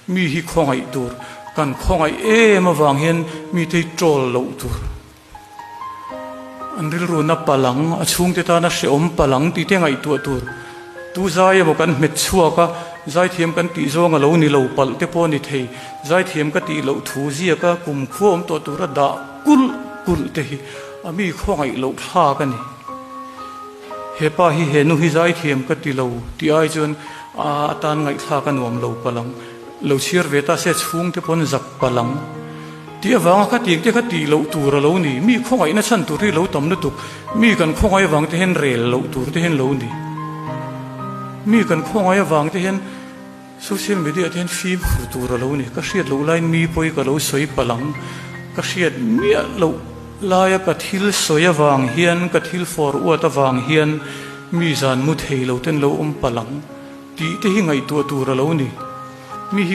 Mi hi khawngaih tur, kan khawngaih em avang hian mite hi troll loh tur. An rilru na palang, a chhungte tana hrehawm palang tih te ngaihtuah tur. Tu zai emaw kan hmet chhuak a, zaithiam kan tih zawng a lo ni lo palh te pawh a ni thei. Zaithiam ka tih loh thu ziaka kumkhua awm tawh tura dah kulh kulh te hi a mi khawngaih loh thlak a ni. He pa hi he nu hi zaithiam ka ti lo tih ai chuan a atan ngaihthlak a nuam lo palh ang. Lo chhiar ve ta se chhungte pawn zak palh ang. Tih avanga kha tih te kha tih loh tur a lo ni. Mi khawngaihna chhan tur hi lo tam lutuk. Mi kan khawngaih avang te hian rel loh tur te hian lo ni. Mi kan khawngaih avang te hian social media te hian fimkhur tur a lo ni. Ka hriat loh laiin mi pawi ka lo sawi palh ang. Ka hriat miah loh laia ka thil sawi avang hian, ka thil fawr uat avang hian mi zan mu thei lo ten lo awm palh ang tih te hi ngaihtuah tur a lo ni. Mi hi.